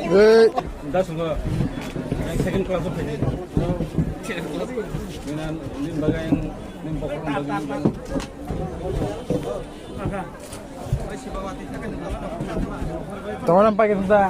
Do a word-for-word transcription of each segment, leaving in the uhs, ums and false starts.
Hey. Second class of. Tongna pakai tungsa.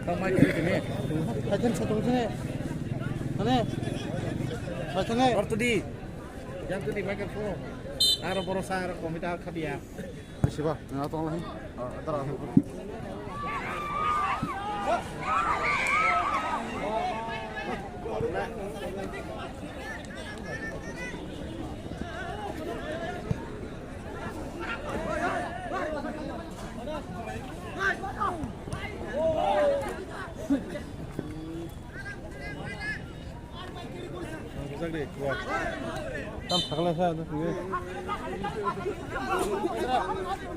Tang mai kiri kini. Hajan satu sini. Mana? Satu sini. Ortodi. Jam tu di microphone. Aro borosa aro komita khabia. Siba, na tong lahi. Ah, tara. Tam sakla sa do tui.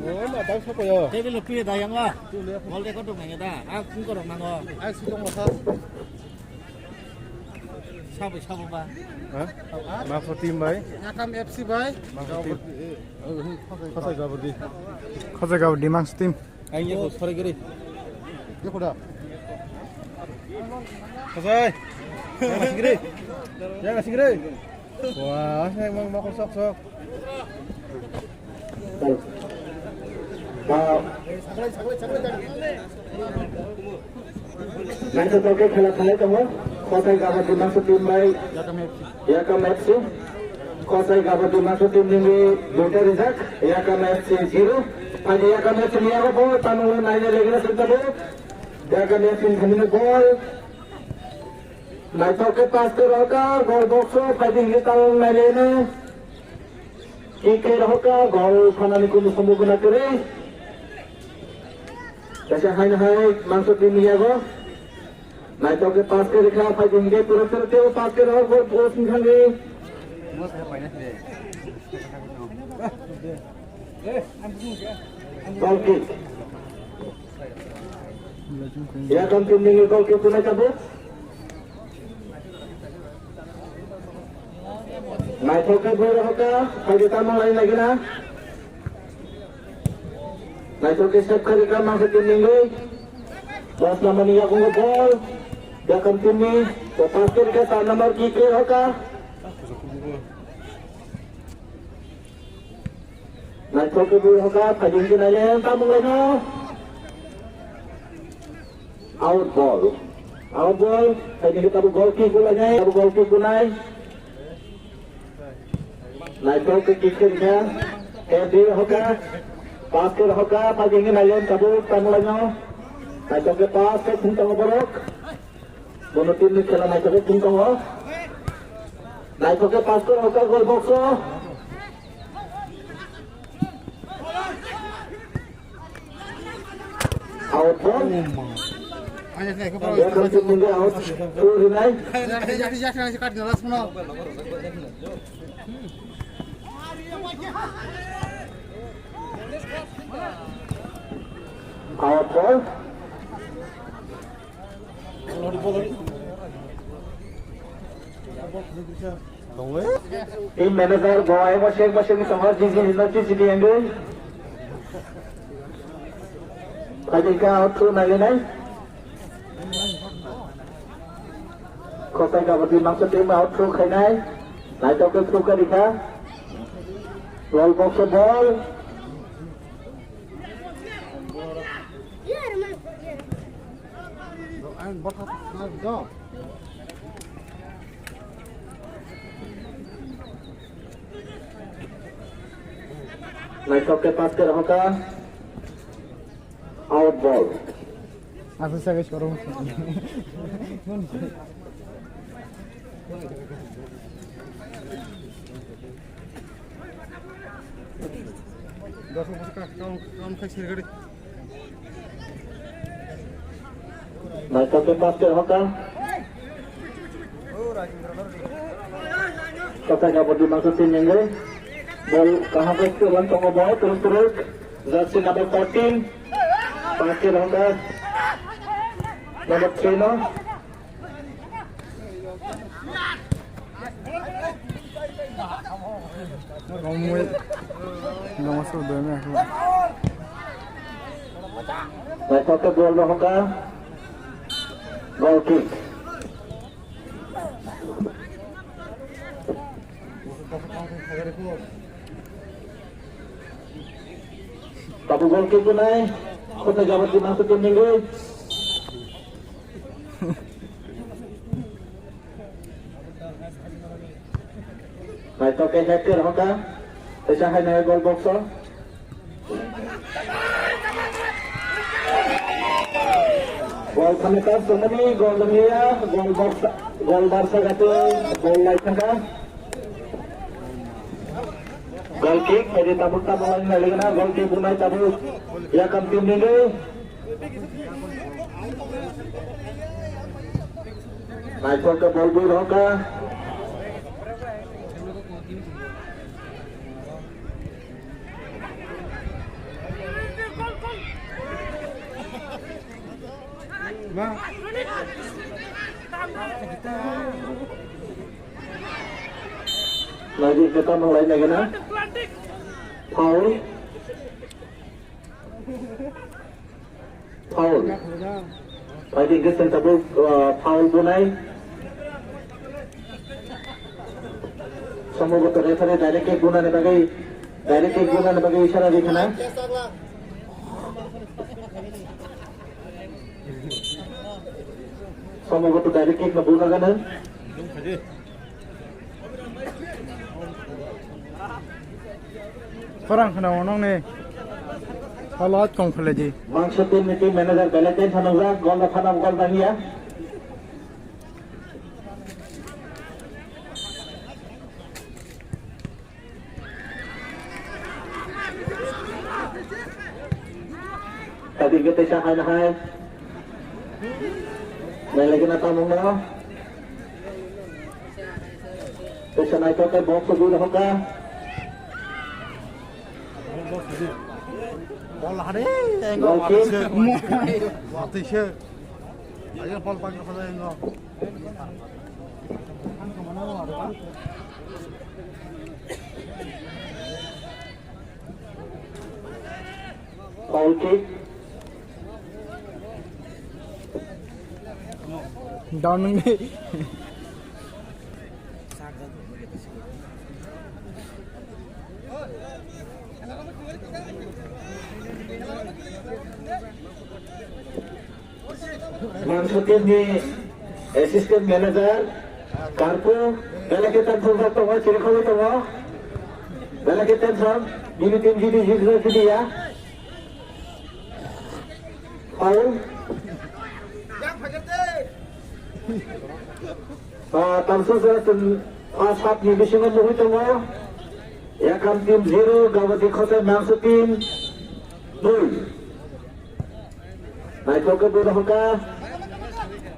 Oh, ma tang sa ko yo. Table lo tui da yang la. Wall de ko dong nang da. A kum ko rong nang o. Ai si tong sa. Sabo, sabo ba. Ha? Mafo team bai. Yakam F C bai. Mafo team. Khosai Gabadi. Khosai Gabadi Mangso team. Ang ye ko sore giri. Ye ko da. Khosai. Yang singri. Yang singri. Wah, saya emang mau sok sok. Ba. Naithotok khe khela khlai tongo. Khosai Gabadi Mangso team bai Yakam F C. Khosai Gabadi Mangso team ni duita rijak. Yakam F C zero. Phaidi Yakam F C ni yago bo tamungno naina legina sintabo. Yakam F C ni ball. Naithok khe pass khe roka, goal box o phaidi hwnwi talong naileno. Kick khe roka, goal phanani kunu sambu guna kwrwi. Kaisa haino hai Mangso team ni yago. Naithok khe pass khe rikha, phaidi hwnwi pura pura teo pass khe roka, goal post ni thangwi. Goal kick. Yakam team ni goal kick kunai tabuk. Naithok khe bui rohorkha, phaidi tamo lai nai gana. Naithok khe save kharika Mangso team ni. Dos number ni yakungo ball. Yakam team ni. To pass kharika char number kick khe rohorkha. Naithok khe bui rohorkha, phaidi hwnwi naileno, tamung laino. Out ball. Out ball, phaidi hwnwi tabuk goal kick gulainai, tabuk goal kick gunai. Naithok khe kick khe rikha, khe bui rohorkha, pass khe rohorkha, phaidi hwnwi naileno, tabuk tamung laino. Naithok khe pass khe thung tongo borok. Bono team ni khela naithok khe tongo. Naithok khe pass kor hoka goal box o. Out ball. Yakham team ni out. Throw rinai. Out ball. Team manager bo aymo sek bo sek ni tongo, jiji hino jiji di engel. Phaidi ka out throw nai nai. Kotai kabati mangsa team out throw khainai. Naithok khe throw kari kha. Goal box o ball. Naithok khe pass khe rohorkha. Out ball. Asa sagai choro. Naithok khe pass khe rohorkha. Kotai kabati mangsa team engel. Ball kaham khe tulang tongo bo, turuk turuk. Jersey number fourteen. Pass khe rohorkha. Number three no. Naithok khe ball rohorkha. Goal kick. Tabuk goal kick bunai. Kotai kabati mangsa team engel. Naithok khe head khe rohorkha. Teisa hai nai goal box o. Goal thani ta sumani goal dongya, goal box, goal bar sagati, goal lai thangkha. Goal kick, phaidi tabuk tabuk lai nai ligana, goal kick bunai tabuk. Yakham team ni. Naithok khe ball bui rohorkha. Naidi khe tamo lai nai gana. Foul. Foul. Phaidi hwnkhe chwng tabuk, uh, foul bunai. Somboboto referee direct kick bunani bagwi, direct kick bunani bagwi isara ri khana. Somboboto direct kick no buna gana. Khorang khna onong ni. Halot kong phele di. Mangsa team ni team manager belai tension nongjak, gol da phana gol da hiya. Tadi kita sahai nahai. Belai kena tamung no. Teisa naithok khe box o bui rohorkha. Bol hare, engo. Bol kick. Watise. Watise. Ayo bol pang ko engo. Foul kick. Down nang di. Mangsa team ni assistant manager, Karpu, belai khe tension jak tongo, chirikhogwi tongo. Belai khe tension, bini team jidi, jidi, jidi ya. Foul. Ah, tamsa jora chwng first half ni bisingo nugwi tongo. Yakam team zero, Gabadi Khotai Mangso team dui. Naithok khe bono hwnkha.